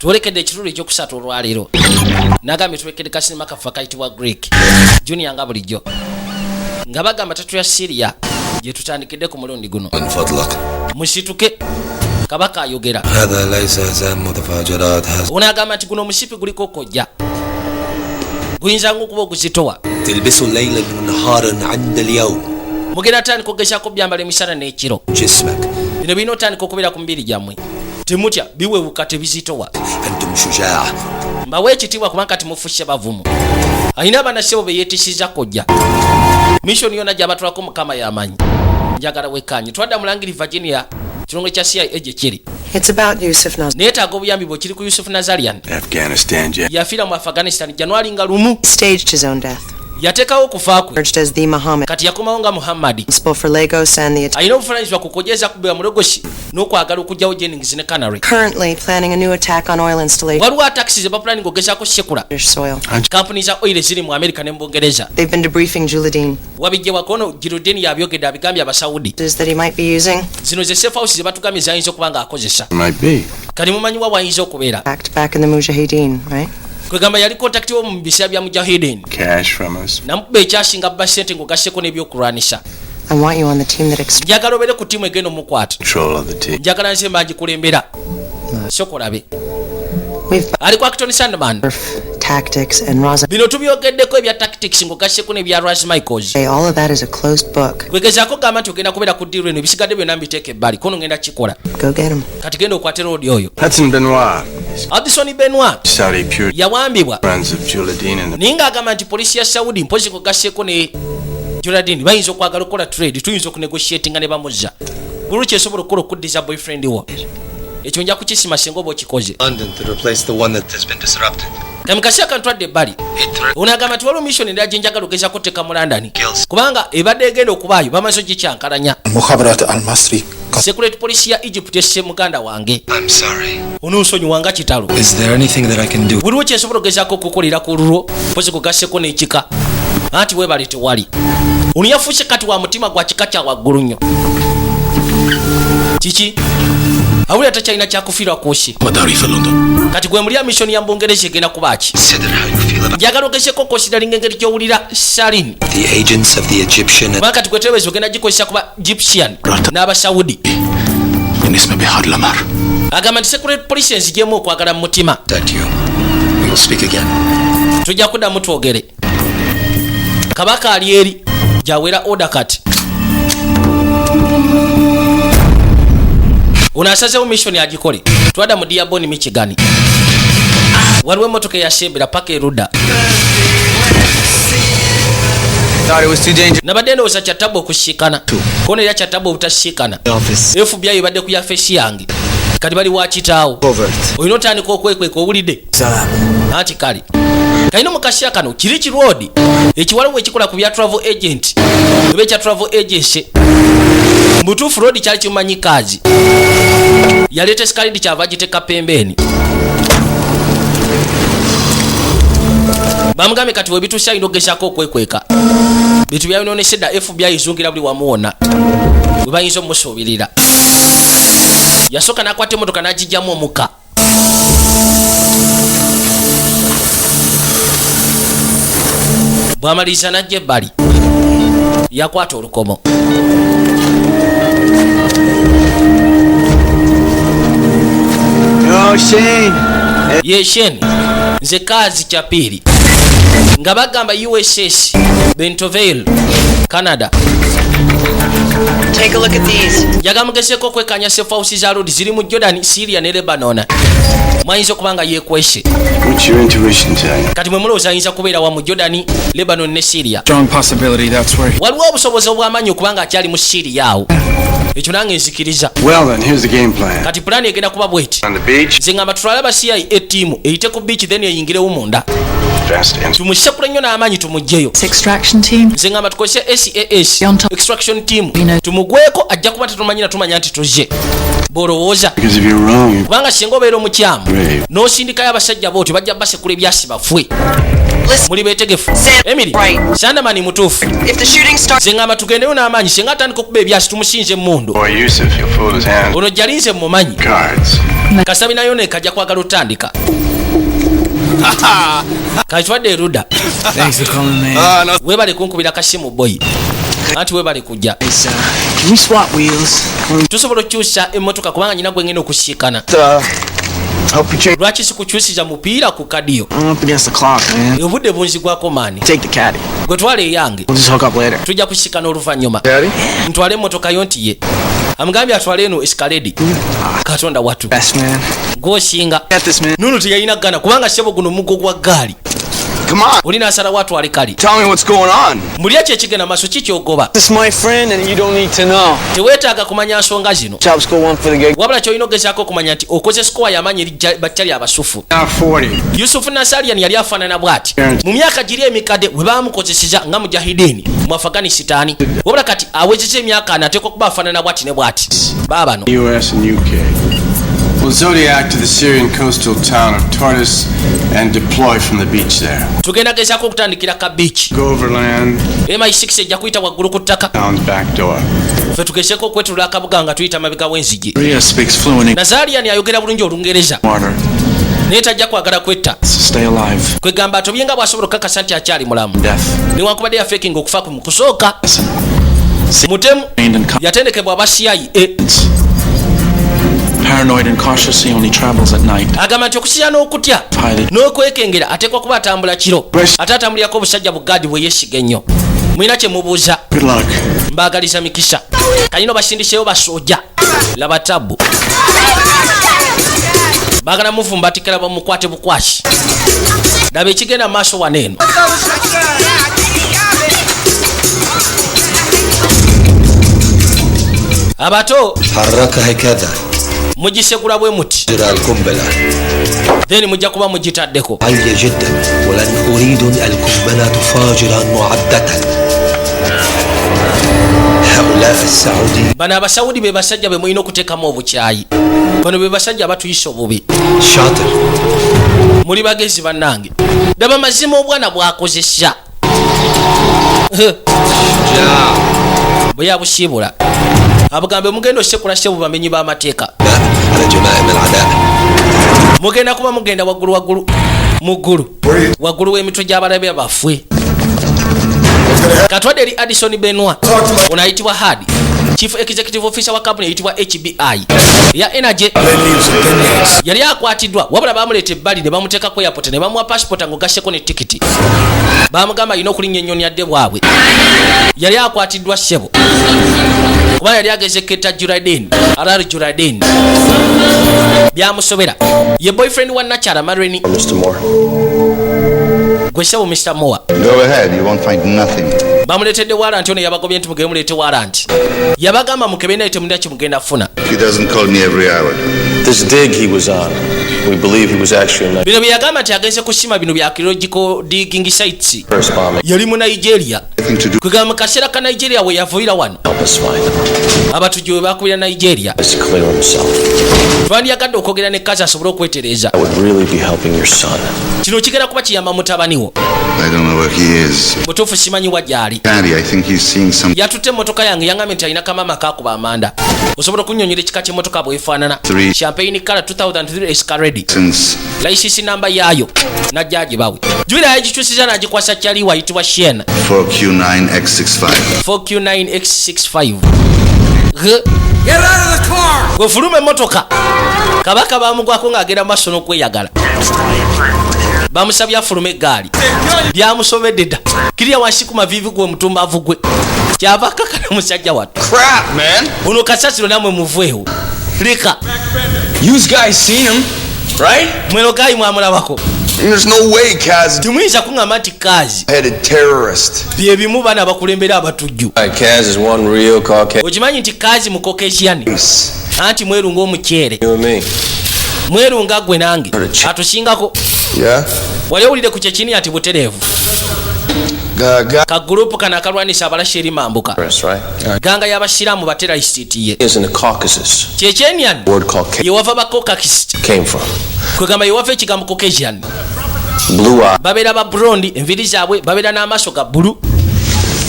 Twolekedde ekitundu ekyokusatu olwaleero. Nagambye tulekedde kasinema kaffe akayitibwa Greek Junior nga bulijjo nga bagamba tatu ya Syria gye tutandikidde ku mulundi guno. من فضلك. Musituke, kabaka ayogera. هذا ليس هزام متفجرات هذا. Ono agamba nti guno omusipi guliko kojja guyinza ngaokuba oguzitowa. تلبسه ليلا ونهارا عند اليوم. Mugenda tandika okugezaako byambala emisana n'ekiro. جسمك. Bino birina otandika okubeera ku mibiri gyammwe, temutya, biwewuka, tebizitowa. أنتم شجاع. Mbawe ekitiibwa kubanga kati mufuse bavumu. Alina abanassebo be yeetisiza kojja mission yonna gyabatwalako. Mukama yamanyi. Njagala wekanye twadda mulangiri Virginia, kirongole kya CIA gye kiri. It's about Yusuf Nazar. Neetaaga obuyambi bwe kiri ku Yusuf Nazarian. Afghanistan, Jack. Yafiira mu Afghanistan Januari nga 1. He staged his own death. Yateekawo okufa kwe. Emerged as the Muhammad. Kati yakomawo nga Muhammadi. Responsible for Lagos and the Alina obuvunaanyizibwa ku kojeza kubeba mulogosi n'okwagala okugyawo Jennings ne Canary. Currently planning a new attack on oil installations Waliwo attacks ze bapulaninga ogezaako sekula British soil. Kampuni za oil eziri mu Amerika ne mu Bungereza. They've been debriefing Juladine. Wabijje wakono Jirudin yabyogedde, abigambye Abasawudi. Is that he might be using. Zino ze safe house ze batugambye zayinza okuba nga akozesa. Might be. Kati mumanyi wa wayinza okubeera? Act back in the Mujahideen, right? Kwegamba yali contact wo mu biseera bya Mujahideen. Cash from us. Namukuba ekyasinga bba ssente ng'ogasseko n'ebyokulwanisa. I want you on the team that Njagala obeere ku ttiimu egenda omukwata. Control of the team. Njagala nze mba ngikulembera, sokolabe. We've Ali ku Acton Sandman. tactics and Raza. Bino tubyogeddeko ebya tactics ng'ogasseko n'ebya Ras Michaels. Hey, all of that is a closed book. Kwegezaako gamba nti ogenda kubeera ku ddiiro eno, ebisigadde byonna mbiteeka ebbali, kono ngenda kikola. Go get him. Kati genda okwate roodi oyo. Hudson Benoit. Addison Benoit. Saudi pure Yawambibwa. friends of Juladine and the Naye ng'agamba nti poliisi ya Saudi mpozi ng'ogasseeko ne Joladin bayinza okwagala okukola trade, tuyinza okunegotiatinga ne bamuzza. Buli kyesobola okukola okuddiza boyfriend wo, ekyo nja kukisima singa oba okikoze. London to replace the one that has been disrupted. Kamikasi akantwadde ebbali. Ono agamba nti waliwo mission endala gye njagala ogezaako oteeka mu London, kubanga ebadde egenda okubaayo bamaze ogikyankalanya. المخابرات المصري Secret police ya Egypt esse muganda wange. I'm sorry. Onoonsonyiwanga kitalo. Is there anything that I can do? Waliwo kyensobola ogezaako okukolera ku lulwo mpozi kugasseko n'ekika anti weebale tewali. Ono yafuuse kati wa mutima gwa kika kya waggulu nnyo. Kiki awulira takyalina kyakufiirwa kusi. مداري في لندن. Kati gwe mulya mission ya Mbungereza egenda kuba ki? Consider how you feel about Njagala ogezeko considering engeri gy'owulira Salin. the agents of the Egyptian Kubanga kati gwe tebeezi ogenda gikozesa kuba Egyptian n'Abasaudi. بالنسبة بحار لامار. Agamba nti secret police enzigyemu okwagala mu mutima. That you. We will speak again. Tujja kuddamu twogere. Kabaka ali eri gyawera oda. Kati ono asazewo mission agikole. Twadda mu Dearborn, Michigan. Waliwo emotoka eyasembera paka erudda. Thought it was too dangerous. Nabadde ndowooza kyatabu okusiikana kono, era kyatabu obutasiikana. Office. FBI ebadde ku yafesi yange, kati bali wakitaawo. Covert. Olina otandika okwekweka, owulidde? Salam. Anti kale kalina mukasya kano kiri kirwodi ekiwaliwo ekikola ku bya travel agent oba ekya travel agency. Mubutuufu roodi kyali kimumanyi kaazi yaleeta esikalidi kyava giteka pembeeni. Bamugambye kati webituuse alina okugezaako okwekweka bintu byabinonese dda. FBI ezungira buli wamu wonna we bayinza omusuubirira. Yasooka n'akwata emotoka n'agijjamu omukka. Bw'amaliriza n'ajja ebbali yakwata olukomo. Oh, Shane. Ye Shane, nze kaazi kyapiiri nga bagamba USS Bentovale, Canada. Take a look at these. Njagala mugezeeko okwekanya safe house za Lodi ziri mu Jordan, Syria ne Lebanon mwayinza okuba nga yeekwese. What's your intuition tell you? Kati mwe mulowooza ayinza kubeera wa mu Jordan, Lebanon ne Syria? Strong possibility that's where he. Waliwo obusobozi obw'amaanyi okuba nga akyali mu Syria awo, ekyo nange nzikiriza. Well then, here's the game plan. Kati pulaani egenda kuba bweti. On the beach, Nze ngamba tutwale aba CIA ettiimu eyite ku beach, then eyingirewo munda. fast and Tumusekule nnyo n'amaanyi tumuggyeyo. Extraction team. Nze ngamba tukozese SAS On top. extraction team. Bino. Tumugweko, ajja kuba tetumanyi na tumanya nti tuzze bw'olowooza. Because if you're wrong, Kubanga singa obeera omukyamu Right. n'osindikayo abasajja booti bajja basekula ebyasi bafwe. Listen. Muli beetegefu? Sam, Emily. right. Sandamani mutuufu. If the shooting starts, Nze ngamba tugendeyo n'amaanyi, singa atandika okuba ebyasi tumusinze emmundu. Boy Yusuf, he'll fool his hand. Ono jalinze mumanyi. Cards. Kasabi nayo ne kajja kwagala otandika kakitwadde erudda. Thanks for coming, man. Weebale kunkubira kasimu, boy, anti weebale kujja. It's, can we swap wheels? Tusobola okukyusa emmotoka kubanga nyina gwe ngenda okusiikana. Help you change. Lwaki sikukyusiza mupiira ku kadiyo? I'm up against the clock, man. Obudde bunzigwako, man. Take the caddy. Gwe twala eyange. We'll just hook up later. Tujja kusikana oluvannyuma. Daddy? Ntwale emmotoka yo nti ye amugambye atwale eno Escalade. Katonda watu. Best, man. Gwosinga. Get this, man. Nuno teyalina gana kubanga sebo guno muggo gwa ggaali. Come on. Oli n'asalawo atwale kali. Tell me what's going on. Mbuli ki ekigenda maaso kikyogoba? This is my friend, and you don't need to know. Teweetaaga kumanya nsonga zino. Chop school one for the good. Wabula kyolina ogezaako okumanya nti okoze sikowa y'amaanyi eri bakyali abasufu. Now 40. Yusufu Nasalian yali afaanana bw'ati mu myaka giri emikadde bwe baamukozeseza nga mujahidini mu Afaganisitaani, wabula kati awezeza emyaka 40 ateekwa kuba afaanana bw'ati ne bw'ati baabano. US and UK. We'll Zodiac to the Syrian coastal town of Tartus and deploy from the beach there. Tugenda gezaako okutandikira ka beach. Go overland, MI6 ejja kuyita waggulu ku ttaka. town's back door. Ffe tugezeko okwetulula akabuga nga tuyita mabega w'enzigi. Ria speaks fluent English. Nazalian ayogera bulungi Olungereza. Martyr. Naye tajja kwagala kwetta. To stay alive. Kwegamba atobye nga bw'asobola okukakasa nti akyali mulamu. Death. Newankubadde yafekinga okufa kwe mu kusooka. Listen. Mutemu. Trained and Yatendekebwa aba CIA. Paranoid and cautious, he only travels at night. Agamba nti okusiya n'okutya Highly n'okwekengera ateekwa kuba atambula kiro, ate atambulirako obusajja bugaadi bwe yeesiga ennyo. Mulina kye mubuuza? Good luck. Mbaagaliza mikisa. Kalina basindiseyo basooja laba tabu baagala muvumbatikira bamukwate bukwasi. Laba ekigenda mu maaso wano eno. Abato. حركها هكذا. Mugisegula bwe muti. جرى القنبلة. Then mujja kuba mugitaddeko. عالية جدا ولن أريد القنبلة تفاجر معدة هؤلاء السعوديين. Bano Abasawudi be basajja be mulina okuteekamu obukyayi. Bano be basajja batuyisa obubi. شاطر. Muli bagezi bannange. Daba mazima obwana bwakozesa bwe yabusiibula abugambe mugenda osekula sebo bamenyi b'amateeka. على جمائم العداء. Mugenda kuba mugenda waggulu waggulu mu ggulu waggulu w'emitwe gy'abalabe baffe. Katwadde eri Addison Benoit. Ono ayitibwa Hadi, chief executive officer wa kampuni eyitibwa HBI eya energy. Yali akwatiddwa wabula bamuleeta ebbali ne bamuteeka ku airport ne bamuwa passport ng'ogasseko ne tikiti. Bamugamba alina okulinnya ennyonyi adde bwabwe. Yali akwatiddwa ssebo kuba yali agezeketa Juradin Arar Juradin byamusobera. Ye boyfriend wa nakyala Mareni. Mr. Moore. Gwe ssebo Mr. Moore. Go ahead, you won't find nothing. Bamuleetedde warrant. Ono yabagobye nti mugende muleete warrant. Yabagamba mukebe naye temulina kimugenda funa. He doesn't call me every hour. This dig he was on, we believe he was actually in Bino bye yagamba nti agenze kusima bino bya archaeological digging sites. first bombing. Yali mu Nigeria. Nothing to do. Kwegamba mu kaseera ka Nigeria we yavuira wano. Help us find him. Abatujju we bakubira Nigeria. Let's clear himself. Twandyagadde okwogera ne kazi asobole okwetereeza. That would really be helping your son. Kino kigenda kuba kiyamba mutabani wo. I don't know where he is. Mutuufu simanyi wa gy'ali. Daddy, I think he's seeing some Yatutte emmotoka yange. Yangambye nti alina kamama kakuba amanda. Osobola okunnyonnyola ekika ky'emmotoka bwefaanana? Three. Champagne color 2003 Escalade. Since Licence number yaayo najja agibawe. Jwira yagikyusiza n'agikwasa kyaliwo ayitibwa Shena. 4Q9X65. 4Q9X65 G. Gwe fuluma emmotoka. Kabaka bamugwako ng'agenda mu maaso n'okweyagala. Bamusabye afulume eggaali, byamusobedde dda. Kirya wansi ku maviivi gwe omutumbavu gwe kyava akakana musajja wattu. Crap, man. Ono kasasiro namwe muveewo leka. You guys seen him, right? Mweno gayi mwamulabako. There's no way Kaz Timuyinza kuŋŋamba nti Kaazi headed terrorist. bye bimu bana abakulembera abatujju. Kaz is one real Caucasian. Okimanyi nti Kaazi mu Caucasian anti mweru ng'omuceere. You and me. Mweru nga gwe nange atusingako. Yeah? Wali owulire ku kyekini ati butereevu. Guy. Kagurupu kano akalwanisa Abalasha eri mambuka. Terrorist, right? Ganga y'abasiraamu ba terrorist ye. Is in the Caucasus. Kyekyenyan Word called yewava ba Caucasist came from. kwegamba yewava ekigambo Caucasian. Blue eye. Babeera ba blonde, enviiri zaabwe babeera n'amaaso ga bbulu.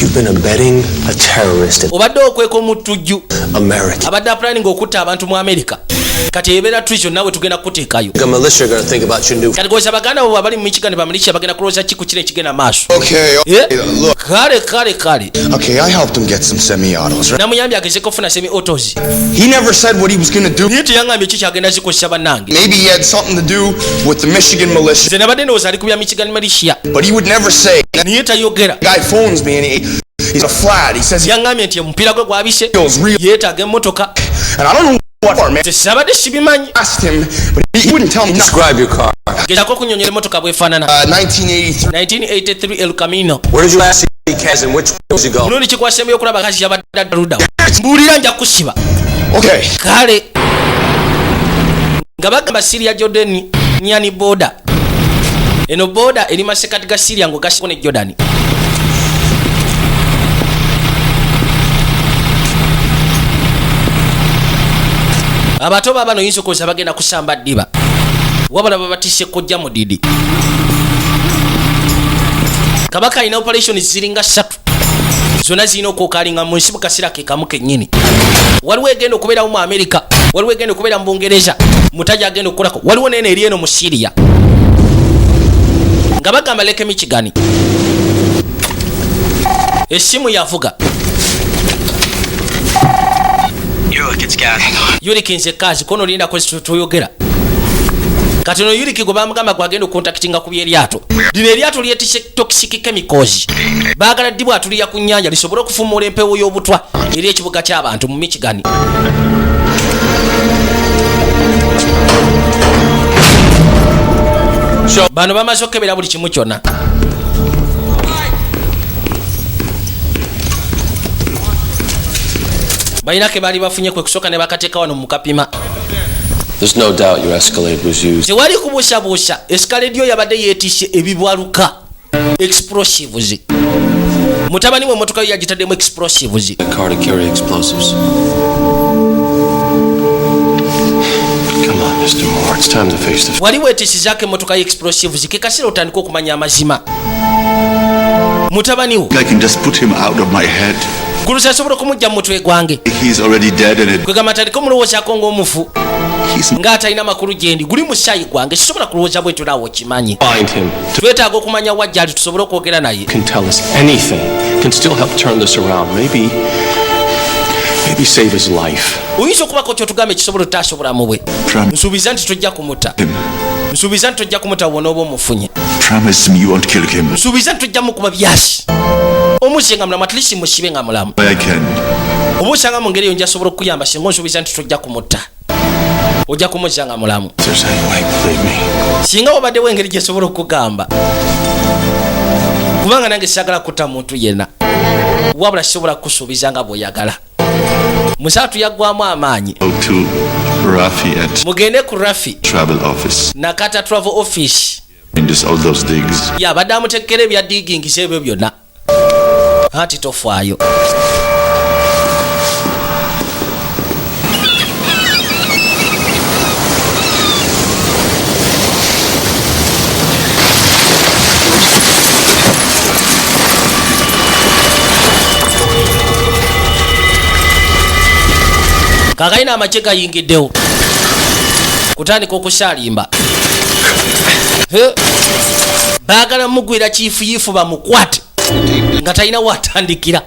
You've been abetting a terrorist in Obadde okweka omutujju America. abadde apulaninga okutta abantu mu Amerika. Kati ebeera treason, naawe tugenda kukuteekayo. The militia are gonna think about your new Kati goza baganda bo abali mu Michigan, bamilisha bagenda kulowooza ki ku kino ekigenda maaso? Okay, Eh? okay, look. Kale kale kale. Okay, I helped him get some semi-autos, right? Namuyambye agezeko okufuna semi autos. He never said what he was gonna do. Naye teyaŋŋambye ki kyagenda zikozesa, bannange. Maybe he had something to do with the Michigan militia, Nze nabadde ndowooza ali ku bya Michigan militia, but he would never say. naye tayogera. Guy phones me and he's a flat. He says he Yaŋŋambye nti omupiira gwe gwabise, feels real, yeetaaga emmotoka. and I don't know what for, man. Nze sabadde sibimanyi. Asked him, but he wouldn't tell me nothing. Describe your car. Gezaako okunyonyola emmotoka bwefaanana. 1983. 1983 El Camino. Where did you last see Kaz and which way was he going? Mulundi kikwasembeyo okulaba kazi yabadde adda luddawo? Mbuulira, nja kusiba. Okay. Kale, nga bagamba Siria Jordan nyani border, eno border eri masekati ga Siria ngaogasiko ne Jordan. Abato babano oyinza okulowooza bagenda kusamba ddiba, wabula babatisse kojja mudidi. Kabaka alina operation ziringa ssatu, zonna zirina okwokalinga mu nsi mu kaseera ke kamu kennyini. Waliwo egenda okubeerawo mu Amerika, waliwo egenda okubeera mu Bungereza, mutaja agenda okukolako, waliwo neeno eri eno mu Siriya nga bagamba Lake Michigan. Essimu yavuga. Ulick, it's Gaz. Yuriki, nze Kazi kono olindako tuyogera. Kati ono Yuriki gwe bamugamba gwagenda okontakitinga ku byeryato lino. Eryato lyetise toxic chemicals, baagala ddibwa atulira ku nnyanja lisobole okufumuula empewo y'obutwa eri ekibuga ky'abantu mu Michigan. Bano bamaze okukebera buli kimu kyonna. Balina ke baali bafunye kwe kusooka ne bakateeka wano mu kapima. There's no doubt your Escalade was used. Tewali kubuusabuusa Escalade yo yabadde yeetisse ebibwaluka, explosives. Mutabani we emotoka yo yagitaddemu explosives. A car to carry explosives. Come on, Mr. Moore. It's time to face the Wali weetisizaako emmotoka yo explosives? Ke kaseera otandika okumanya amazima, mutabani wo. I can just put him out of my head. Gulusi asobola okumujja mu mutwe gwange. He's already dead and it, Kwegamba tandika omulowoozaako ng'omufu, he's ng'atalina makulu gyendi. Guli musaayi gwange, sisobola kulowooza bwentyo, naawe okimanyi. Find him. Twetaaga okumanya wajja ali tusobole okwogera naye. Can tell us anything. Can still help turn this around. Maybe save his life. Oyinza okubako kyotugamba ekisobola otaasa obulamu bwe. Promise Nsuubiza nti tojja kumuta. him. Nsuubiza nti tojja kumuta bw'onooba omufunye. Promise me you won't kill him. Nsuubiza nti tojja mukuba byasi, omuzze nga mulamu, at least musibe nga mulamu. I can. Oba osanga mu ngeri eyo njasobola okukuyamba singa onsuubiza nti tojja kumutta, ojja kumuzza nga mulamu. If there's any way, believe me. Singa wabaddewo engeri gyesobola okukugamba, kubanga nange saagala kutta muntu yenna, wabula sisobola kukusuubiza nga bw'oyagala. Musaatu yaggwamu amaanyi. Go to Rafi at Mugende ku Rafi travel office. Nakata travel office. In this all those digs. Yabadde amutekera ebya diggings ebyo byonna, anti tofaayo. Kakalina amagye gayingiddewo kutandika okusaalimba. He, baagala mugwira kiifuyiifu bamukwate nga talina watandikira.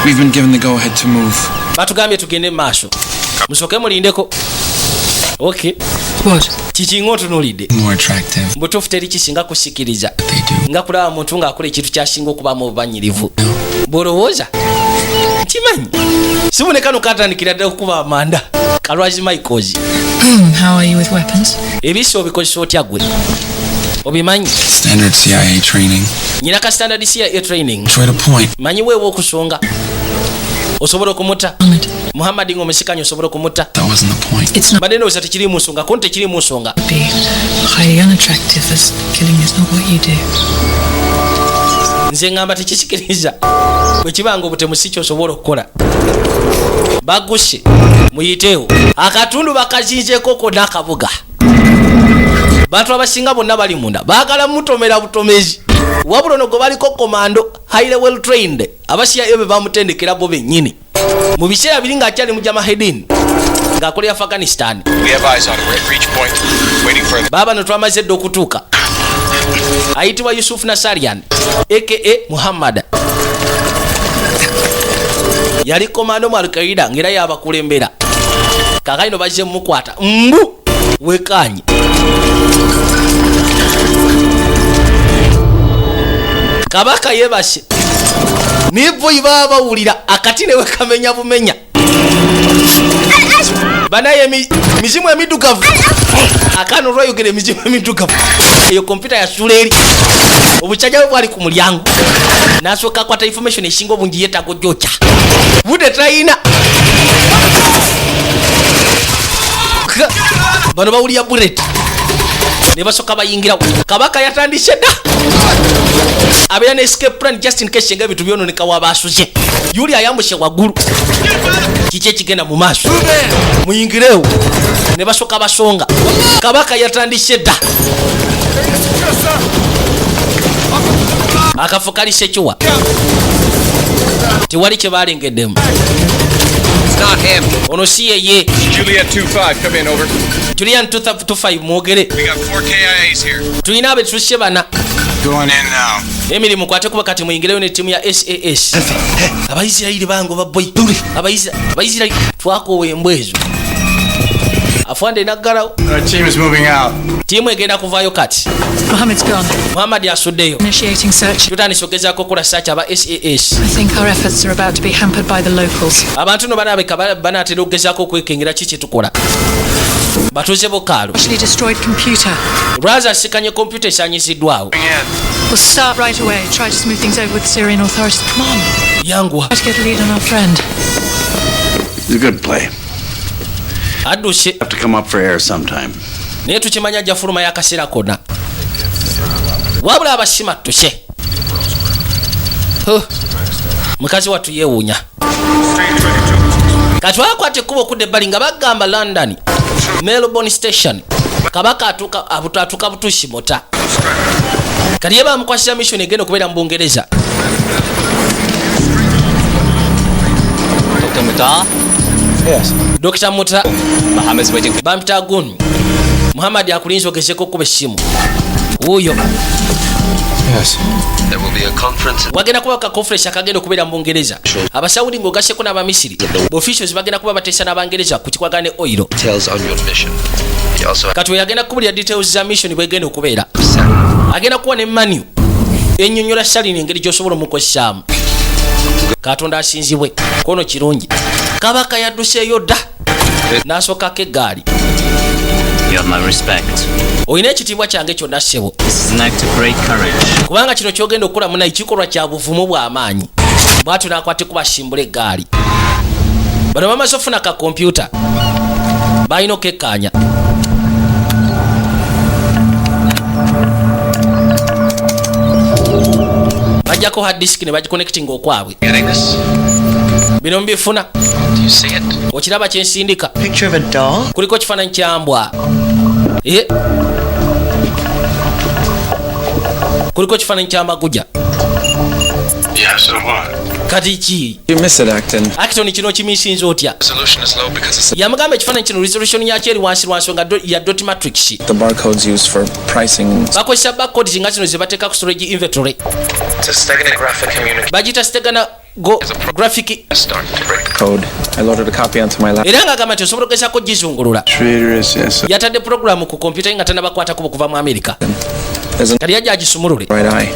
We've been given the go ahead to move. Batugambye tugende mu maaso, musooke mulindeko. Ok. What? Kikinga otunuulidde. More attractive. Butuufu teri kisinga kusikiriza They do. nga kulaba muntu ng'akola ekintu kyasinga okubamu obubanyirivu bw'olowooza nkimanyi sibune kano katandikira ddala okukuba amanda kalwazi Michaels. How are you with weapons? Ebisi obikozesa otya gwe, obimanyi? Standard CIA training. Nyina ka standard CIA training. Try to point. Manyi weewa okusonga osobola okumutta. Muhammad. Muhammadi ng'omusikanyi osobola okumutta. That wasn't the point. It's not Mbadde ndowooza tekiri mu nsonga ko tekiri mu nsonga. be highly unattractive as killing is not what you do. Nze ŋŋamba tekisikiriza bwe kibanga obutemu si kyosobola okukola. Baguse muyiteewo akatundu bakazinzeeko konna akabuga. Bantu abasinga bonna bali munda baagala mutomera butomezi, wabula ono gwe baliko komando, highly well trained, aba CIA be bamutendekera bo bennyini mu biseera biri ng'akyali mu Mujahideen ng'akolera Afghanistan. We have eyes on him. We're at breach point. Waiting further. Baaba no twamaze dda okutuuka. Ayitibwa Yusuf Nasarian aka Muhammad, yali komando mu Alqaida ng'era yabakulembera. Kakati no bazze mumukwata mbu wekanye. Kabaka yebase nivuyi baba bawulira akati ne wekamenya bumenya banaye mizimu emiddugavu akano olwayogera emizimu emiddugavu. Eyo kompyuta yasula eri, obukyajja bwe bwali ku mulyango, nasooka akwata information esinga obungi yeetaaga ojjokya budde tayina. Bano bawulira bullet ne basooka bayingirawo. Kabaka yatandise dda, abeera ne escape plan just in case nga ebintu byononeka wabaasuze. Yuli ayambuse waggulu, kiki ekigenda mu maaso? Muyingirewo ne basooka basonga. Kabaka yatandise dda, akafo kali sekiwa, tewali kye balengeddemu. It's not him. Ono si yeye. Juliet 2-5, come in, over. Julian 25, mwogere. We got four KIAs here. Tulina abetusse bana. Going in now. Emirimu kwate kuba kati muyingireyo ne ttiimu ya SAS. Abaisirayiri bango baboyi, Abaisirayiri twakoowa embwa ezo. Afande naggalawo. Our team is moving out. Ttiimu egenda kuvaayo kati. Mohammed's gone. Muhammadi asuddeyo. Initiating search. Tutandise okugezaako okukola search aba SAS. I think our efforts are about to be hampered by the locals. Abantu no banaabeka banaatera okugezaako okwekengera ki kyetukola. Batuuze bokaalo. Partially destroyed computer. Lwazi asikanye kompyuta esanyiziddwawo. We'll start right away. Try to smooth things over with the Syrian authorities. Come on. Yanguwa. Try to get a lead on our friend. It's a good play. Adduse. Have to come up for air sometime. Naye tukimanya ajja fuluma y'akaseera konna, wabula abasimattuse. Huh. Mukazi wattu yeewuunya. Kati wakwata ekkubo okudda ebbali nga bagamba London Melbourne Station. Kabaka atuuka atuuka butuusi mota. Kati ye bamukwasiza mission egenda okubeera mu Bungereza. Dr. Muta? Yes. Dr Muta. Mohammed's waiting for Bampita Gun. Muhammad akulinza ogezeko okuba essimu wuuyo. Yes. There will be a conference in Wagenda kuba ka conference akagenda okubeera mu Bungereza, Abasawudi ng'ogasseko n'Abamisiri. Officials bagenda kuba bateesa n'Abangereza ku kikwagana ne oil. Details on your mission. He also Kati we yagenda kubulira details za mission bwegenda okubeera, agenda kuwa ne manu ennyonnyola salini engeri gy'osobola omukozesaamu. Katonda asinzibwe kono kirungi. Kabaka yadduseeyo dda n'asookako eggaali. You have my respect. Olina ekitiibwa kyange kyonna, ssebo. This is an act of great courage. Kubanga kino kyogenda okukola munayi kikolwa kya buvumu bw'amaanyi. Bwatyo n'akwate kubasimbula eggaali. Bano bamaze ofuna ka kompyuta, balina okekkaanya. Bajjako hard disk ne bagiconnectinga okwabwe. Getting this? Bino mubifuna? Do you see it? Okiraba kyensindika? Picture of a dog? Kuliko kifaananyi kyambwa. Eh? Kuliko kifaananyi kyamaguja. Yeah, so what? Kati ki? You miss it, Acton. Acton, kino kimisinza otya? Resolution is low because it's Yamugamba ekifaananyi kino resolution yakyo eri wansi lwansonga ya dot matrix. the barcodes used for pricing. Bakozesa barcodes nga zino ze bateeka ku storage inventory. It's a steganographic communication. Bagiyita steganographic. Start to break the code. I loaded a copy onto my laptop. Era ng'agamba nti osobola ogezaako gizungulula. Trader SS. Yatadde puroguramu ku kompyuta ye nga tannabakwatako kuva mu Amerika. There's a Kati yajja agisumulule. right eye.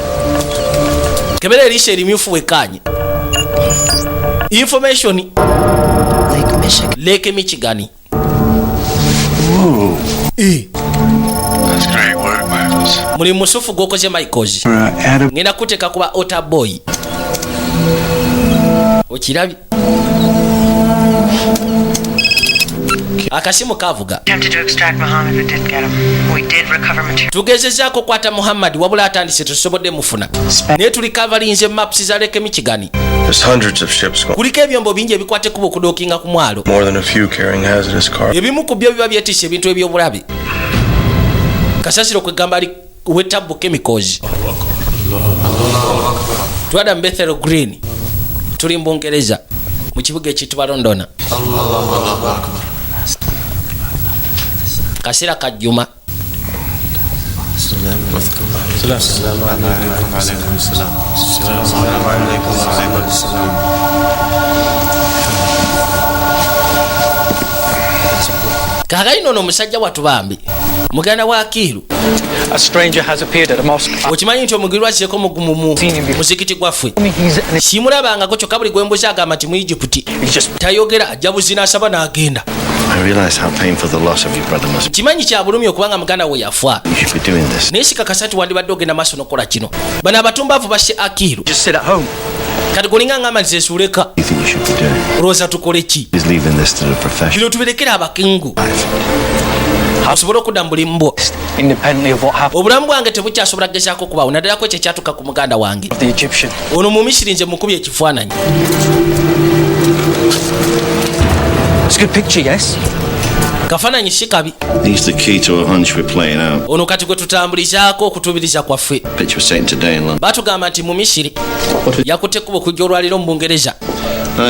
Kebera eriiso erimyufu wekkaanye information. Lake Michigan. Lake Michigan. That's great work, Michaels. Mulimu musufu gw'okoze, Michaels. Adam. Ngenda kuteeka kuba ota boy, okirabye akasimu kavuga. Attempted to extract Muhammad but didn't get him. We did recover material. Tugezezaako okukwata Muhammad, wabula atandise tusobodde mufuna, naye tuli kavalinze maps za Lake Michigan. There's hundreds of ships going. Kuliko ebyombo bingi ebikwata ekkubo okudookinga ku mwalo. More than a few carrying hazardous cargo. Ebimu ku byo biba byetiisa ebintu ebyobulabe. Kasasiro kwegamba ali wetabu chemicals. Twada Bethel Green. Tuli mu Bungereza mu kibuga ekiyitibwa London. Kaseera kajjuma. Kaakaino ono omusajja wattu bambi muganda wa Akiru. A stranger has appeared at a mosque. Okimanyi nti omugwirwa azzeeko mu muzikiti gwaffe. Simulabangako kyokka buli gwe mbuuza agamba nti mu Egypt. Tayogera ajja buzina asaba n'agenda. I realize how painful the loss of your brother must be. Kimanyi kya bulumi okubanga muganda we yafa. You should be doing this. Naye sikakasa nti wandibadde ogenda maaso n'okukola kino. Bano abatumbaavu basse Akiru. Just sit at home. Kati golinga ngamba nze nsuuleka. You think you should be doing? Olowooza tukole ki? Is leaving this to the professional. Bino tubirekere abakungu. Osobole okudda mu bulimu bwo. Independently of what happened. Obulamu bwange tebukyasobola kugezaako kubaawo naddala ku ekyo ekyatuuka ku muganda wange. Of the Egyptian. Ono mu Misiri nze mukubye ekifaananyi. It's a good picture, yes? Kafaananyi si kabi. He's the key to a hunch we're playing out. Ono kati gwe tutambulizaako okutuubiriza kwaffe. Picture was taken today in London. Batugamba nti mu Misiri yakutte ekkubo okujja olwaliro mu Bungereza.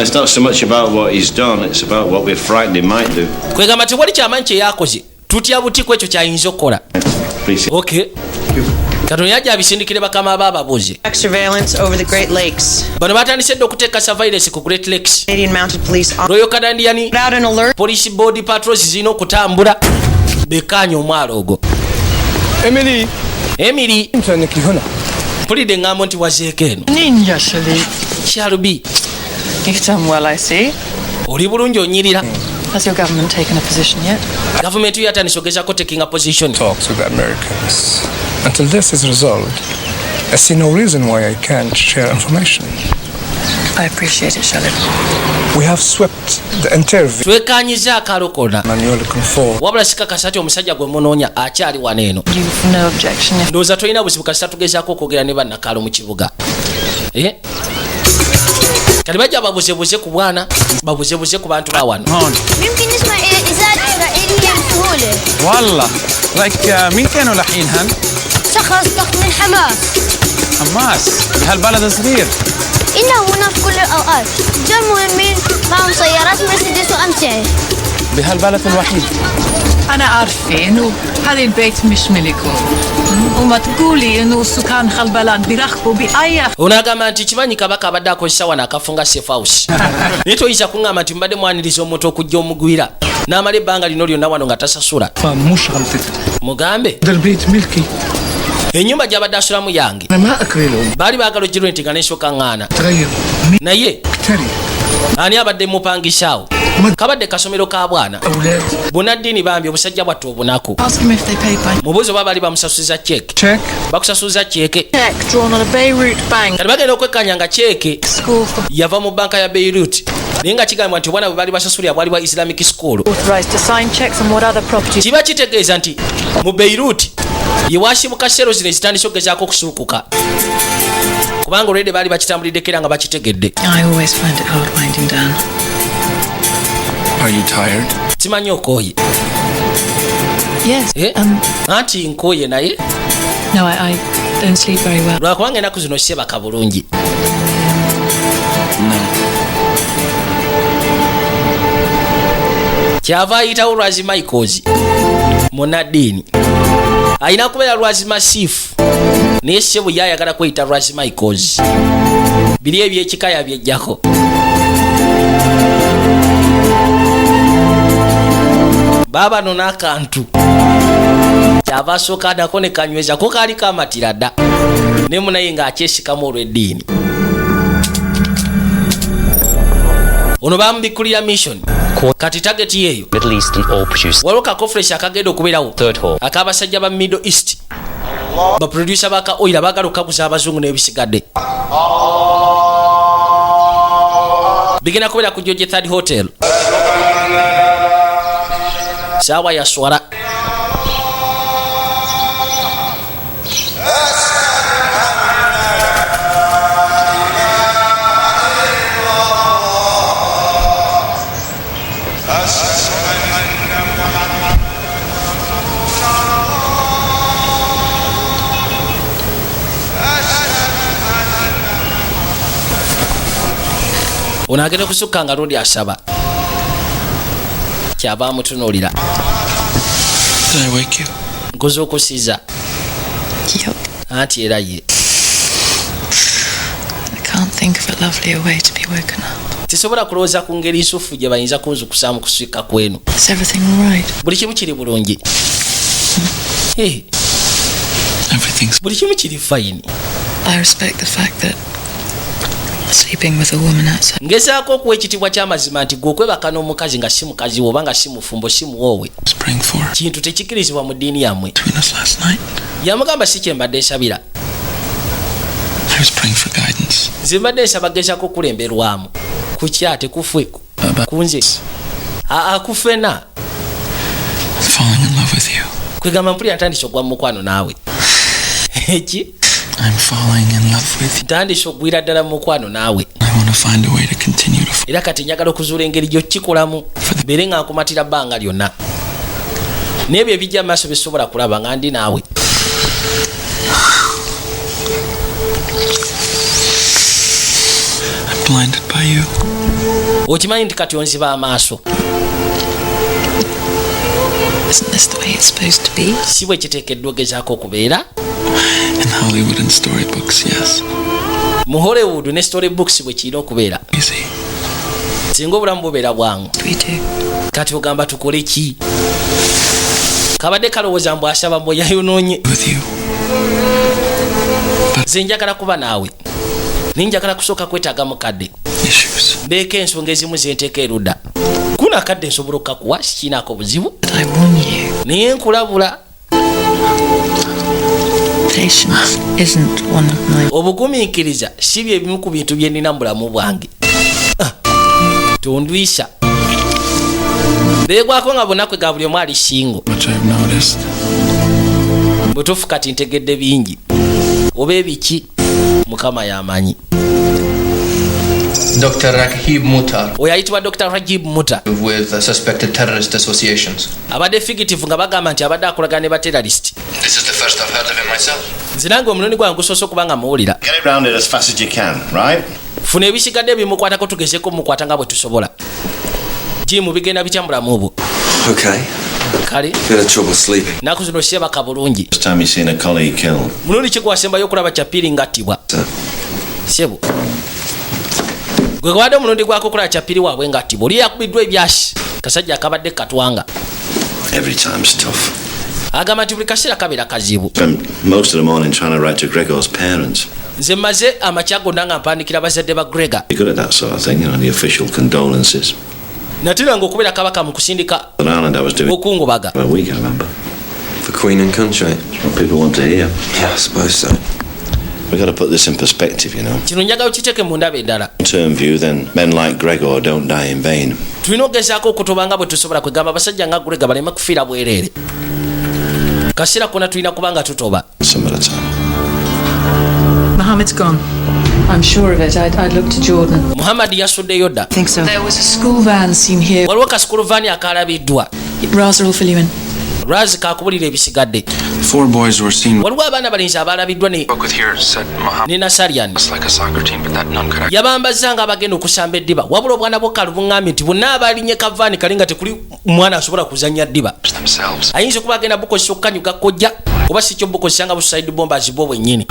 It's not so much about what he's done, it's about what we're frightened he might do. Kwegamba tewali kyamanyi kye yakoze. Tutya buti ku ekyo kyayinza okukola. Okay. Katonda yajja abisindikire bakama b'ababuuzi. Surveillance over the Great Lakes. Bano batandise dda okuteeka surveillance ku Great Lakes. Canadian Mounted Police Royal Canadian put out an alert. Police Board patrols zirina okutambula bekkaanya omwalo ogwo. Emily. Emily. Mpulidde eŋŋambo nti wazeeko eno. Ninja Shali. Kyalubi. You've done well, I see. Oli bulungi onyirira. Has your government taken a position yet? Gavumenti yo yatandise ogezaako taking a position. Talks with the Americans. Until this is resolved, I see no reason why I can't share information. I appreciate it, Shalib. We have swept the entire Twekanyiza akalo konna. Man you're looking for. Wabula sikakasa nti omusajja gwe munoonya akyali wano eno. You've no objection if Ndowooza tolina buzibu kasita tugezaako okwogera ne bannakaalo mu kibuga. Eh? Kati bajja babuzebuze ku bwana, babuzebuze ku bantu ba wano. يمكن نسمع إذاعة إسرائيلية بسهولة. والله لك مين كانوا لاحقينهن؟ شخص ضخم من حماس. حماس بهالبلد صغير. إنه هنا في كل الأوقات. رجال مهمين معهم سيارات مرسيدس وأمتعة. بهالبلد الوحيد. أنا عارفة إنه هذا البيت مش ملكه. وما تقولي إنه سكان هالبلد بيرحبوا بأي Ono agamba nti kimanyi kabaka abadde akozesa wano akafunga safe house. Naye toyinza kuŋŋamba nti mubadde mwaniriza omuntu okujja omugwira n'amala ebbanga lino lyonna wano nga tasasula. مش غلطتي. Mugambe ده البيت ملكي. ennyumba gy'abadde asulamu yange. أنا ما أكري له. Baali baagala ogirwenti nga n'ensooka ŋŋaana. تغير Naye مكتري. ani abadde mupangisaawo? Kabadde kasomero ka bwana. أولاد. Bunaddiini bambi obusajja bwattu obunaku. Ask him if they paid by Mubuuzi oba baali bamusasuza ceeke. Check. Bakusasuza ceeke. check drawn on a Beirut bank Kati bagenda okwekkanya nga ceeke school for yava mu banka ya Beirut. Naye nga kigambibwa nti obwana bwe baali basasulira bwali bwa Islamic school. authorized to sign checks on what other properties Kiba kitegeeza nti mu Beirut ye wasibuka sero zino ezitandise okugezaako okusuukuka. Kubanga olwedde baali bakitambuliddeko era nga bakitegedde. I always find it hard winding down. Are you tired? Simanyi okooye. Yes. Eh? Anti nkooye naye No, I don't sleep very well. lwakubanga ennaku zino sebaka bulungi. No. Kyava ayitawo Lwazi Michaels munnaddiini. Alina kubeera Lwazi Masiifu naye ssebo ye ayagala kweyita Lwazi Michaels. Biri ebyekika yabyejjako. Baabano n'akantu kyava asooka nako ne kanyweza ko kaali kamatira dda ne munaye ng'akyesikamu olw'eddiini. Ono bamubikkulira mission. Kati target yeeyo. Middle Eastern oil producers. Waliwo ka conference akagenda okubeerawo Third hall. ak'abasajja ba Middle East. Baproducer ba ka oil abaagala okukaguza abazungu n'ebisigadde. Bigenda kubeera ku George Third Hotel. Saawa ya swala. Ono agenda kusukka nga lundi asaba, kyava amutunuulira. Did I wake you? Nkoze okusiza? Yep. Anti era ye. I can't think of a lovelier way to be woken up. Sisobola kulowooza ku ngeri nsufu gye bayinza kunzukusaamu kusukka kwenu. Is everything all right? Buli kimu kiri bulungi? Eh, Everything's buli kimu kiri fine. I respect the fact that sleeping with a woman outside Ngezaako okuwa ekitiibwa ky'amazima nti gwe okwebaka n'omukazi nga si mukazi wo oba nga si mufumbo, si muwoowe, was praying for kintu tekikirizibwa mu ddiini yammwe. between us last night. Yamugamba, si kye mbadde nsabira. I was praying for guidance. Nze mbadde nsaba gezaako okulemberwamu kukya tekufwe About kunze, aa, kufena. falling in love with you. Kwegamba mpulira ntandise ogwa mu mukwano naawe eki. I'm falling in love with you. Ntandise ogwira ddala mu mukwano naawe. I want to find a way to continue to Era kati njagala okuzuula engeri gy'okikolamu mbeere nga nkumatira bbanga lyonna n'ebyo ebijja mu maaso bisobola kulaba nga ndi naawe. I'm blinded by you. Okimanyi nti kati onziba amaaso? Isn't this the way it's supposed to be? Si bwe kiteekeddwa ogezaako okubeera? In Hollywood and storybooks, yes. Mu Hollywood ne storybooks bwe kirina okubeera. Easy. Singa obulamu bubeera bwangu. We do. Kati ogamba tukole ki? Kabadde kalowooza mbw asaba mbwe yayonoonye. With you. Nze njagala kuba naawe, naye njagala kusooka kwetaaga mukadde. Issues. Mbeeko ensonga ezimu zenteeka erudda. Kuna akadde nsobola okukakuwa, sikiinaako buzibu. But I warn you, Naye nkulabula, patience isn't one of my obugumiikiriza si bye bimu ku bintu bye nnina mu bulamu bwange. Ah, tondwisa beegwako nga bonna kwega buli omu ali single. Which I've noticed. Butuufu kati ntegedde bingi oba ebiki, Mukama yamanyi. Dr. Raghib Mutar Oyo ayitibwa Dr. Rajib Muta. with suspected terrorist associations. Abadde fugitive nga bagamba nti abadde akolagana ne baterrorist. This is the first I've heard of him myself. Nze nange omulundi gwange gusoose okuba nga muwulira. Get it rounded as fast as you can, right? Funa ebisigadde ebimukwatako, tugezeko mukwata nga bwe tusobola. Jimu, bigenda bitya mulamu obwo? Okay. Kale. Bit of trouble sleeping. Naku zino syebaka bulungi. First time you've seen a colleague killed. Mulundi kigwasembayo okulaba kyapiri ngattibwa? Sebo, gwe gwabadde omulundi gwako okulaba kyapiri waabwe ngattibwa? Oli yakubiddwa ebyasi kasajja akabadde katwanga. Every time's tough. Agamba nti buli kaseera kabeera kazibu. Spent most of the morning trying to write to Gregor's parents. Nze mmaze amakya gonna nga mpandikira bazadde ba Gregor. You're good at that sort of thing, the official condolences. Natiranga okubeera kabaka mu kusindika In Ireland, I was doing okungubaga. a week, I remember. For Queen and country. What people want to hear. Yeah, I suppose so. We've got to put this in perspective. Kino njagala okiteeke mu ndaba endala. Term view, then men like Gregor don't die in vain. Tulina okugezaako okutoba nga bwe tusobola, kwegamba abasajja nga Gregor baleme kufiira bwereere. Kaseera kona tulina kuba nga tutoba. Some of the time. Mohammed's gone. I'm sure of it. I'd look to Jordan. Muhammadi yasuddeyo dda. Think so. There was a school van seen here. Waliwo ka school van akalabiddwa. Raza will fill you in. Lwazi kakubulira ebisigadde. Four boys were seen Waliwo abaana balinzi abalabiddwa ne spoke with here said Mohammed ne Nasarian. was like a soccer team, but that none could Yabambazza nga abagenda okusamba eddiba, wabula obwana bwokka buŋŋambye nti bonna abalinye kavaani kali nga tekuli mwana asobola kuzannya ddiba. themselves. Ayinza okuba agenda bukozesa okukanyuga kojja, oba si kyo bukozesa nga busuicide bombers bwo bwennyini.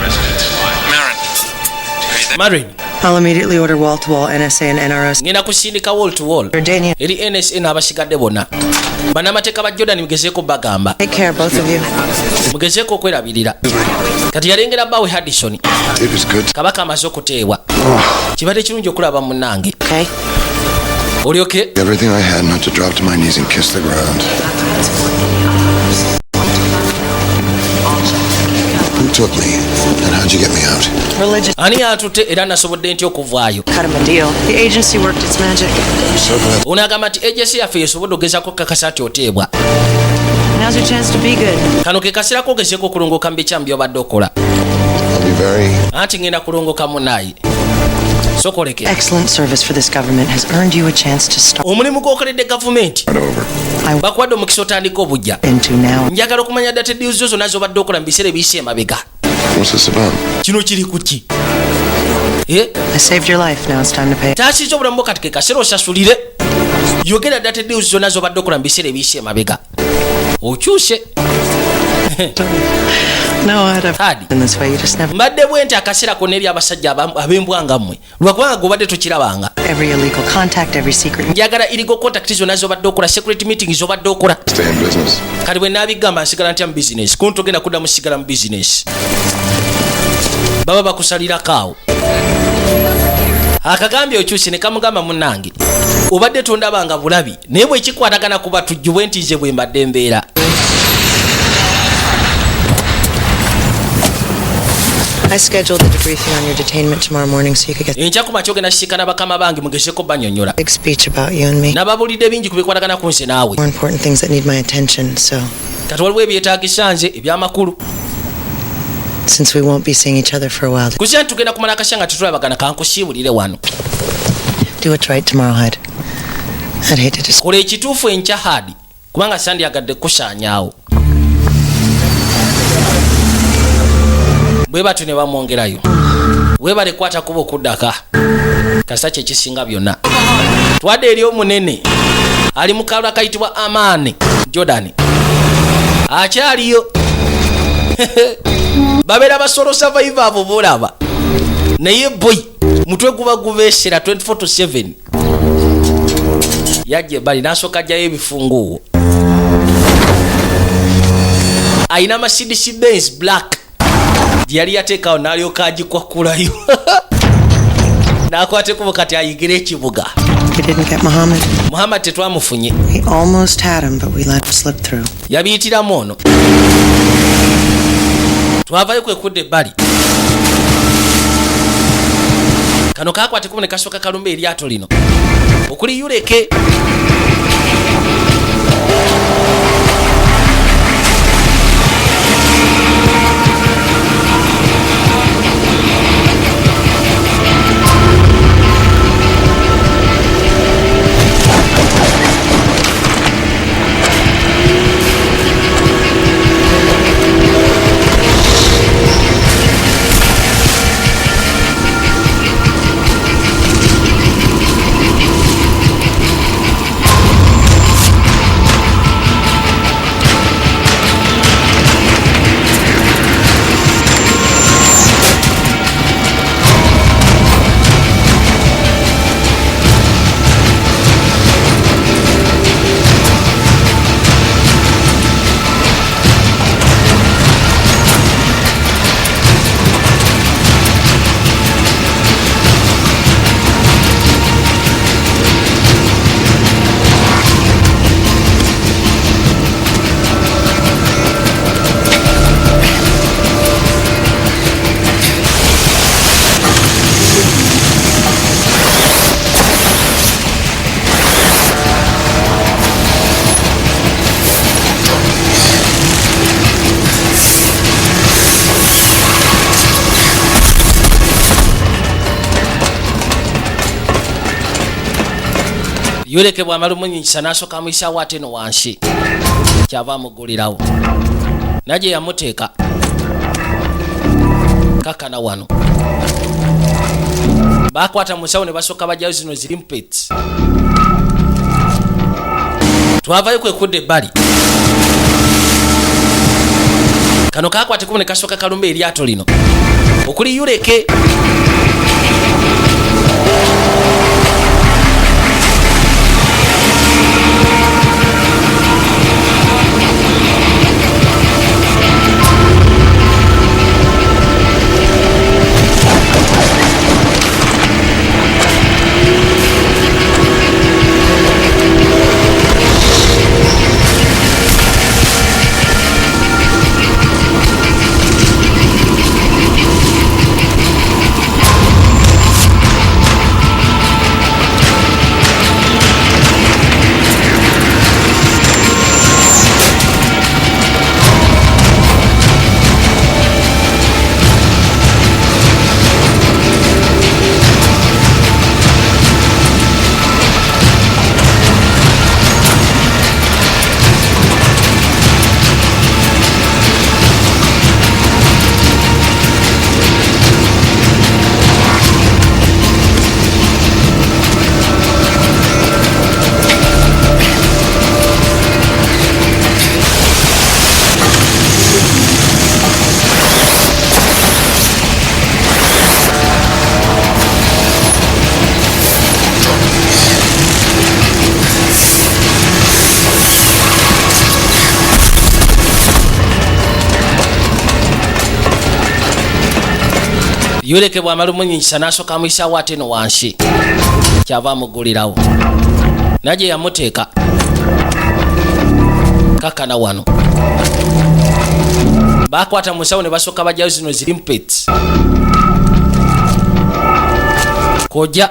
Marin. Marin. I'll immediately order wall to wall NSA and NRO. Ngenda kusindika wall to wall Jordanian. eri NSA n'abasigadde bonna bannamateeka ba Jordan. Mugezeeko bagamba. Take care, both of you. Mugezeeko okwerabirira. Kati yalengera bbaawe Haddison. It is good. Kabaka amaze okuteebwa, kibadde kirungi okulaba munnange. Okay. Olyoke Everything I had not to drop to my knees and kiss the ground. Who took me? And how'd you get me out? Religious. Ani yatutte era nasobodde ntya okuvaayo? Cut him a deal. The agency worked its magic. I'm so glad. Ono agamba nti agency yaffe yesobodde okugezaako okukakasa nti oteebwa. Now's your chance to be good. Kano ke kaseera kogezeeko okulongooka mu bikyamu by'obadde okola. I'll be very Anti ngenda kulongoka munaayi, sokoleke. Excellent service for this government has earned you a chance to start Omulimu gw'okoledde gavumenti over. bakuwadde omukisa otandika obujja. into now. Njagala okumanya data deals zo zonna z'obadde okola mu biseera ebiyise emabega. What's this about? Kino kiri ku ki? Eh? I saved your life. Now it's time to pay. Taasiza obulamu bwo, kati ke kaseera osasulire. Yogera dirty deals zonna zobadde okola mu biseera ebiyise emabega, okyuse. No, I'd have been this way. You just never. Mbadde bwe nti akaseera konna eri abasajja ab'embwa nga mmwe, lwakubanga gobadde tokirabanga. Every illegal contact, every secret. Njagala illegal contact zonna zobadde okola, secret meeting zobadde okola. Stay in business. Kati bwe naabigamba nsigala ntya mu bizinesi? Kuno togenda kuddamu sigala mu bizinesi, baba bakusalirako awo. Akagambye okyuse ne kamugamba, munnange, obadde tondabanga bulabi, naye bwe kikwatagana ku batujju bwe nti nze bwe mbadde mbeera. I scheduled the debriefing on your detainment tomorrow morning so you could get Enkya ku makya ogenda sisinkana bakama bange, mugezeko banyonnyola. a big speech about you and me. Nababulidde bingi ku bikwatagana ku nze naawe. More important things that need my attention, so Kati waliwo ebyetaagisa nze ebyamakulu. since we won't be seeing each other for a while, Kuzira nti tugenda kumala akasya nga tetulabagana, kankusiibulire wano. do what's right tomorrow, Hyde. I'd hate to just Kola ekituufu enkya, Hadi, kubanga sandyagadde kusaanyaawo. Bwe batyo ne bamwongerayo. Weebale kwata kuba okuddaka kasita kyekisinga byonna. Twadde eri omunene ali mu kalwa kayitibwa Amaani Jordan, akyaliyo. Babeera basolo survivor abo bolaba, naye boy mutwe guba gubeesera 24 to 7. Yajja ebbali n'asooka ajjayo ebifunguwo. Ayina Mercedes Benz black gye yali yateekawo, n'alyoka agikwakulayo n'akwata ekkubo kati ayigire ekibuga. We didn't get Muhammad. Muhammad tetwamufunye. We almost had him, but we let him slip through. Yabiyitiramu ono, twavayo kwe kudda ebbali. Kano kakwata ekkubo ne kasooka kalumba eryato lino okuli yuleke. Yoleke bwamala omunyingisa n'asooka amuyisaawo, ate no wansi kyava amuggulirawo naye yamuteeka kakana. Wano bakwata musawo ne basooka bajjayo zino zi limpets. Twavayo kwe kudda ebbali. Kano kakwata ekubo ne kasooka kalumba eryato lino okuli yuleke. Yoleke bw'amala omunyisa n'asooka amuyisaawo, ate eno wansi kyava amuggulirawo naye yamuteeka kakana. Wano bakwata musawo ne basooka bajjayo zino zi limpets kojja.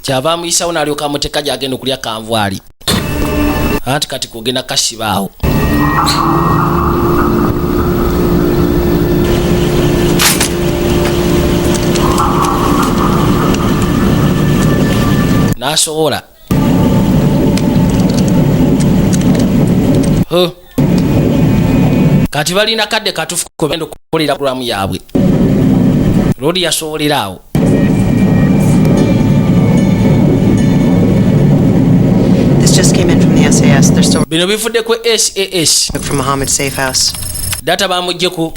Kyava amuyisawo n'alyoka amuteeka gyagenda okulya kanvaali, anti kati kugenda kasibaawo. N'asobola. Huh. Kati balina kadde katufu kwe bagenda okukolera pulogulaamu yaabwe. Loodi yasobolera awo. This just came in from the SAS. They're still Bino bivudde ku SAS. from Mohammed Safe House. Data bamugje ku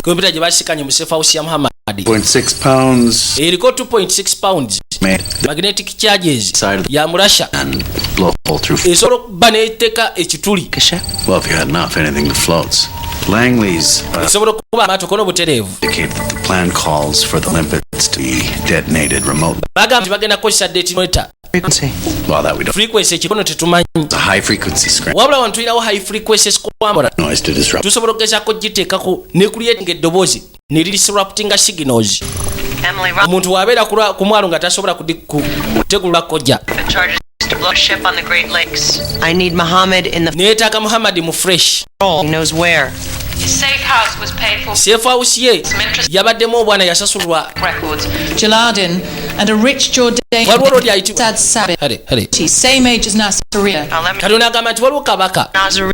kompyuta gye basikanye mu safe house ya Muhammad. 0.6 pounds. Eriko 2.6 pounds Made magnetic charges side of the ya murasha and blow a hole through. Esobola okuba neteeka ekituli. Well, if you had enough, anything that floats. Langley's Esobola okuba amaato kono obutereevu. indicate that the plan calls for the limpets to be detonated remotely. Bagamba nti bagenda kukozesa detonator. Frequency. Well, that we don't. Frequency ekikono tetumanyi. It's a high frequency scramble Wabula wano tulinawo high frequency scrambler. noise to disrupt. Tusobola okugezaako giteekako ne creating eddoboozi ne lidisruptinga signals. Emily Omuntu bw'abeera ku mwalo nga tasobola kutegulula kojja. Charges to blow a ship on the Great Lakes. I need Mohammed in the Neetaaga Muhammadi mu fresh. He knows where. His safe house was paid for Safe house ye yabaddemu obwana yasasulwa. records. Jaladin and a rich Jordanian Waliwo olwoli ayitibwa Sad Sabit, Hale, hale. same age as Nasiriyah. Kati ono agamba nti waliwo kabaka Nazaria.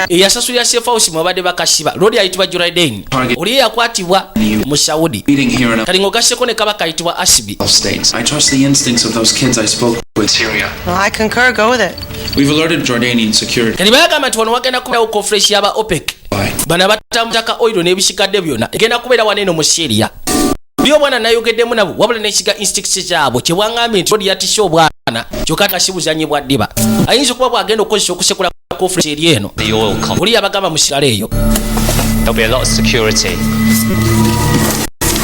eyasasulira safe house mwabadde bakasiba, lwoli ayitibwa Juraden, oli eyakwatibwa mu Saudi. Meeting here in Kati ng'ogasseko ne kabaka ayitibwa Asibi. States. I trust the instincts of those kids I spoke with. Syria. Well, I concur. Go with it. We've alerted Jordanian security. Kati bagamba nti wano wagenda kubeerawo conference y'aba OPEC, bano abatambuzaka oil n'ebisigadde byonna, egenda kubeera wano eno mu Syria. Buli obwana nayogeddemu nabo, wabula nesiga instincts zaabwe kyebwaŋŋambye nti oli yatisse obwana, kyokka kasi buzanyi bwa ddiba ayinza okuba bwagenda okukozesa okusekula conference eri eno. The oil company. Oli yabagamba musigale eyo. There'll be a lot of security.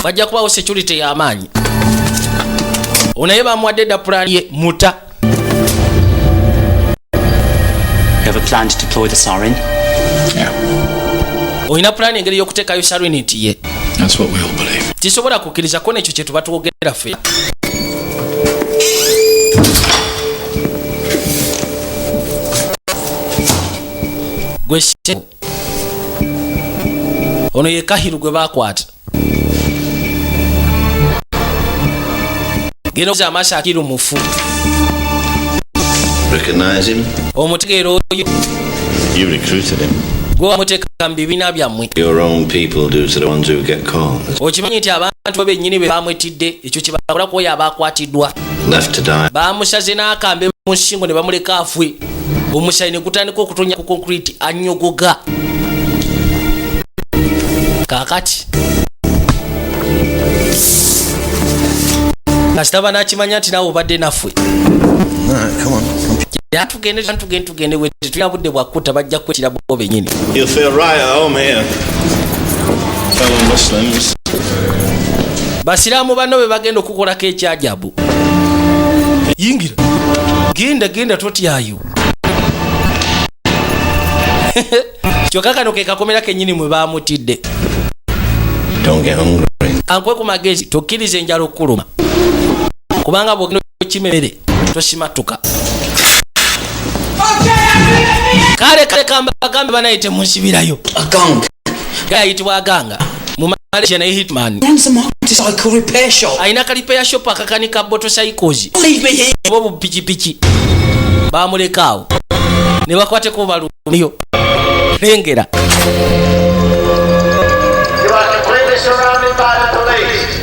Wajja kubawo security y'amaanyi. Onaye bamuwadde dda pulaani ye muta. You have a plan to deploy the sarin? Olina pulaani engeri y'okuteekayo sarin nti ye? That's what we all believe. Tisobola kukkiriza ko nekyo kye tuba twogera ffe. Gwe ssebo, ono ye Kahiru gwe bakwata. Genda okuza amaaso, Akiru mufu. Recognize him? Omutegeera oyo? You recruited him. Gwe wamuteeka mu bibiina byammwe. Your own people do to the ones who get caught. Okimanyi nti abantu bennyini be bamwetidde, ekyo kye bakola ku oyo abakwatiddwa. Left to die. Bamusaze n'akambe mu nsingo ne bamuleka afwe, omusayi ne gutandika okutonya ku concrete, anyogoga. Kaakati kasita banakimanya nti naawe obadde naffe. Alright, come on. Ya, tugende tugende tugende, we tetulina budde bwakutta, bajja kwetira bo bennyini. You'll feel right at home here. Fellow Muslims. Basiraamu banno be bagenda okukolako ekyajabu. Yingira, genda genda, totyayo. Kyokka kano ke kakomera kennyini mwe bamutidde. Don't get hungry. Ankwe ku magezi, tokkiriza enjala okkuluma, kubanga bwogenda okimere tosimatuka. Kale kale, kambagambe banaye, temunsibirayo. Gayitibwa Aganga mu Malaysia, naye hitman. Runs a motorcycle repair shop. Alina ka repair shop akakanika motorcycles Leave me here. oba obupikipiki. Bamulekaawo ne bakwateko balumiyo lengera. You are completely surrounded by the police.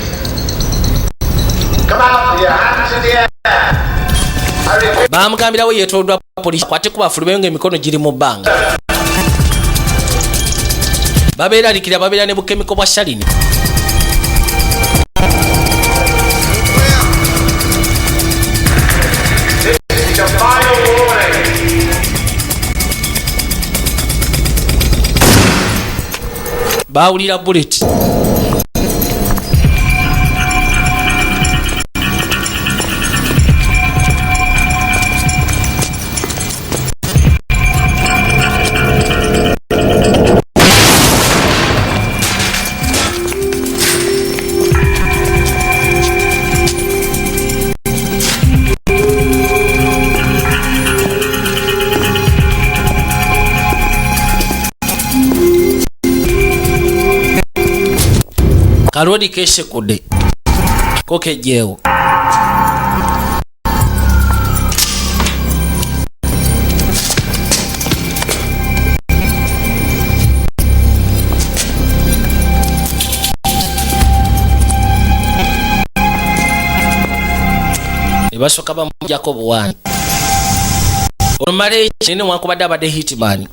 Come out with your hands in the air. I repeat, Bamugambirawo yeetooloddwa polisi, akwate bafulumeyo ng'emikono giri mu bbanga. Babeeralikira, babeera ne bukemiko bwa sarin. This is your final Bawulira bullet. Kalodi kesekudde ko kejjeewo. Ne basooka bamugyako buwaani. Olumala ekinene wankubadde abadde hitman.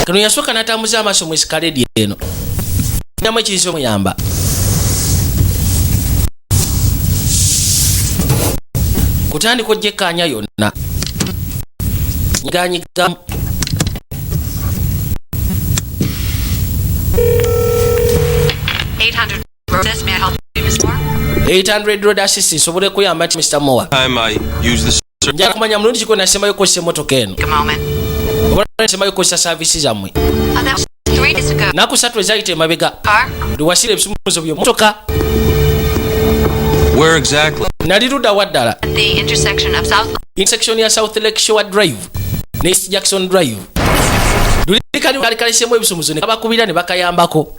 Kano yasooka n'atambuza amaaso mu esikaledi eno. Namu ekiyinza omuyamba. Kutandika ojjekkaanya yonna. Nyiganyigamu. 800 Rhodes, may I help you, Miss Moore? 800 Road Assist nsobole kuyamba nti Mr. Moore. Time I use this. Njagala kumanya mulundi ki gwe nasembayo okukozesa emmotoka eno. A moment. Oba nasembayo okukozesa saavisi zammwe. That was 3 days ago. Nnaku 3 ezayita emabega. Car? Lwewasira ebisumuzo by'emmotoka. Where exactly? Nali ludda wa ddala? At the intersection of South Intersection ya South Lake Shore Drive ne East Jackson Drive. Luli kali kali kaleseemu ebisumuzo ne kabakubira ne bakayambako.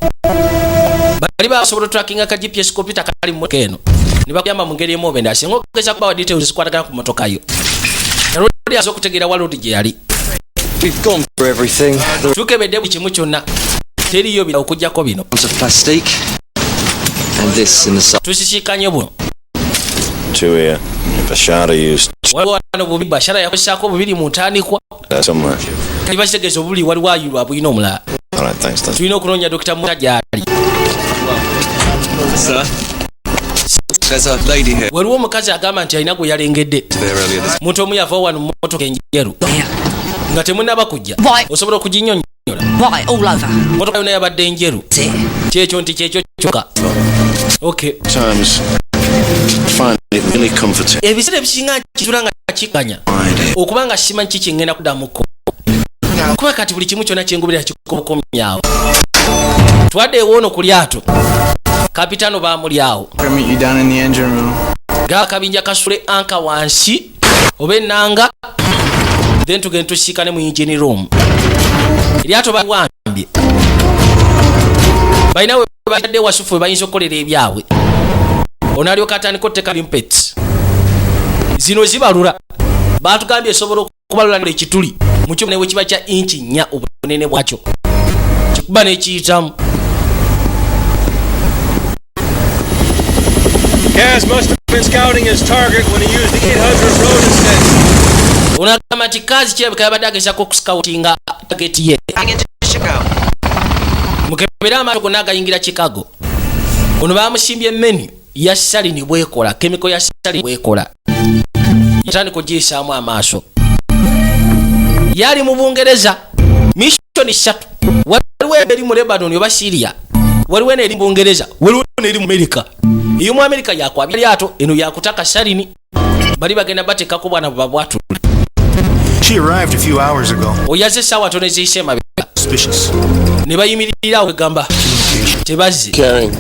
Bali basobola trackinga ka GPS computer kali mu mmotoka eno. Ne bakuyamba mu ngeri emu oba endala. Singa ogeza kubawa details zikwatagana ku mmotoka yo. Road asobola okutegeera wa road gye yali. We've gone through everything. The Tukebedde buli kimu kyonna. Teriiyo bira okuggyako bino. of plastique. And this in the side. Tusisiikanye buno. Two here. Bashara used Waliwo wano bubi Bashara yakozesaako bubiri mu ntandikwa. Somewhere. Kati bakitegeeza obubuli waliwo ayulwa bulina omulala. All right, thanks. That's Tulina okunoonya Dr. Muta gy'ali. Sir? There's a lady here. Waliwo omukazi agamba nti alina gwe yalengedde. There earlier this Muntu omu yava wano mu mmotoka enjeru. Nga temunnaba kujja. Osobola okuginnyonnyola. White all over. Mmotoka yonna yabadde njeru. Kyekyo nti kyekyo kyokka. Okay. Times find it really comforting. Ebiseera ebisinga nkitula nga kikanya. Okuba nga simanyi kiki ngenda kuddamuko. Kuba kati buli kimu kyonna kyengubirira kikokomyawo. Twadde ewoono ku lyato. Kapitaano baamulyawo. I'll meet you down in the engine room. Gakabinja kasule anka wansi oba ennanga, then tugende tusiikane mu engine room. Eryato bawambye. Balina we batadde wasufu we bayinza okukolera ebyabwe. Ono alyoka atandika otteka limpets. Zino zibalula. Baatugambye esobola okubalula ekituli mu kyuma ne bwe kiba kya inchi 4 obunene bwakyo. Kikuba n'ekiyitamu. Kaz must have been scouting his target when he used the 800 road ascent. Ono agamba nti Kazi kirabika yabadde agezaako okuscoutinga target ye. Into Chicago. Mukebere amaato gonna agayingira Chicago. Ono bamusimbye menu ya sarin bwekola, chemical ya sarin bwekola. Yatandika ogiyisaamu amaaso. Yali mu Bungereza mission 3. Waliwo eri mu Lebanon oba Syria, waliwo eno eri mu Bungereza, waliwo eno eri mu America. Eyo mu America yakwabya lyato, eno yakutaka sarin. Bali bagenda bateekako bwana bwabwatule. She arrived a few hours ago. Oyaze essaawa ntono eziyise emabega. Suspicious. Ne bayimirira awo egamba tebazze. Carrying.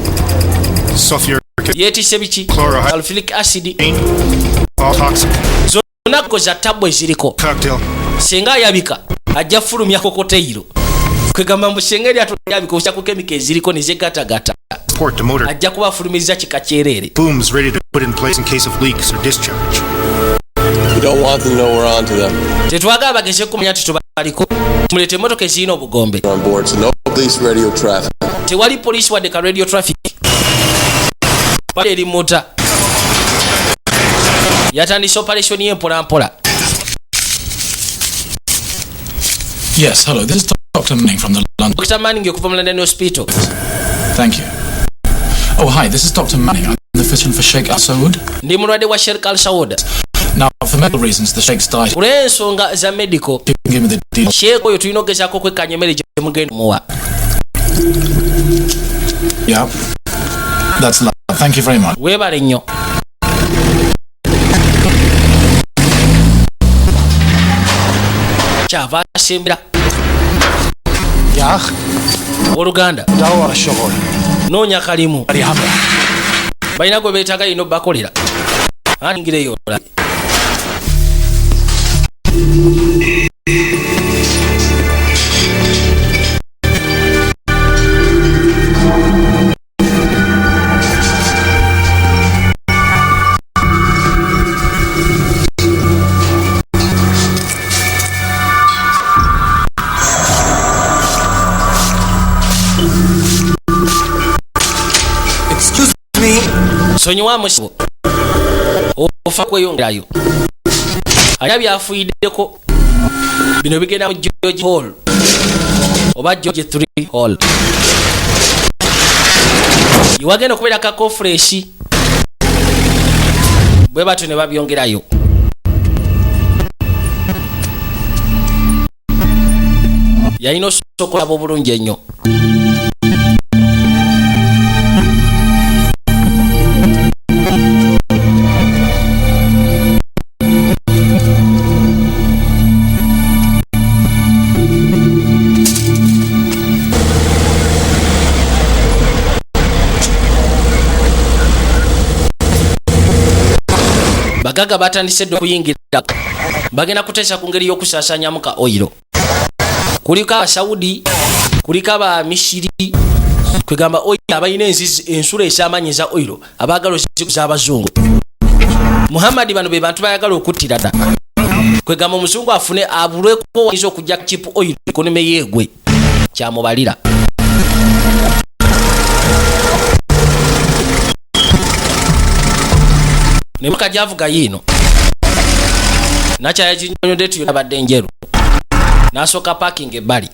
Sulfuric Yeetisse biki? Chlorohy- Sulfuric acid. All toxic. Zonna ko za tabbu eziriko. Cocktail. Singa ayabika ajja fulumya kokoteyiro. Kwegamba mbu singa eryato lyabika osya ku chemical eziriko ne zegatagata. Port to motor. Ajja kuba afulumizza kika kyereere. Booms ready to put in place in case of leaks or discharge. We don't want them to know we're onto them. Tetwagala bageze kumanya nti tubaliko. Muleete emmotoka ezirina obugombe. On board, so no police radio traffic. Tewali poliisi wadde ka radio traffic. Bali eri muta. Yatandise operation ye mpola mpola. Yes, hello. This is Dr. Manning from the London. Dr. Manning okuva mu London Hospital. Thank you. Oh, hi. This is Dr. Manning. I'm the physician for Sheikh Al Saud. Ndi mulwadde wa Sheikh Al Saud. Now, for medical reasons, the Sheikh's diet. Olw'ensonga za medical, You can give me the details. Sheikh oyo tulina okugezaako okwekkaanya emmere gye mugenda omuwa. Yeah. That's love. Thank you very much. Weebale nnyo. Kyava asembera. يا أخ. Oluganda. دور الشغل. Noonya kalimu. ريحة. Balina gwe beetaaga lino bakolera ayingireyo. Excuse me. Sonyiwa musibo ofa kweyongerayo alina byafuyiddeko bino bigenda mu George Hall oba George 3 Hall iwagenda okubeera ka conference bwe batyo ne babyongerayo. Yalina osooka olaba obulungi ennyo. Bagaga batandise dda okuyingira, bagenda kuteesa ku ngeri y'okusaasaanyamu ka oyiro. Kuliko Abasaudi, kuliko Abamisiri, kwegamba oyiro abalina enzizi ensulo ez'amaanyi eza oyiro abaagala ozikuza abazungu. Muhammad bano be bantu bayagala okuttira dda. Kwegamba omuzungu afune abulweko wayinza okujja cheap oil economy yeegwe kyamubalira. Nemuka gyavuga yiino nakyaya kinyonyodde tuyo abadde njeru n'asooka parking ebbali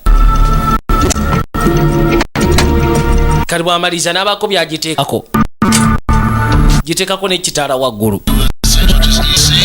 kati bw'amaliriza n'abaako byagiteekako giteekako n'ekitaala waggulu.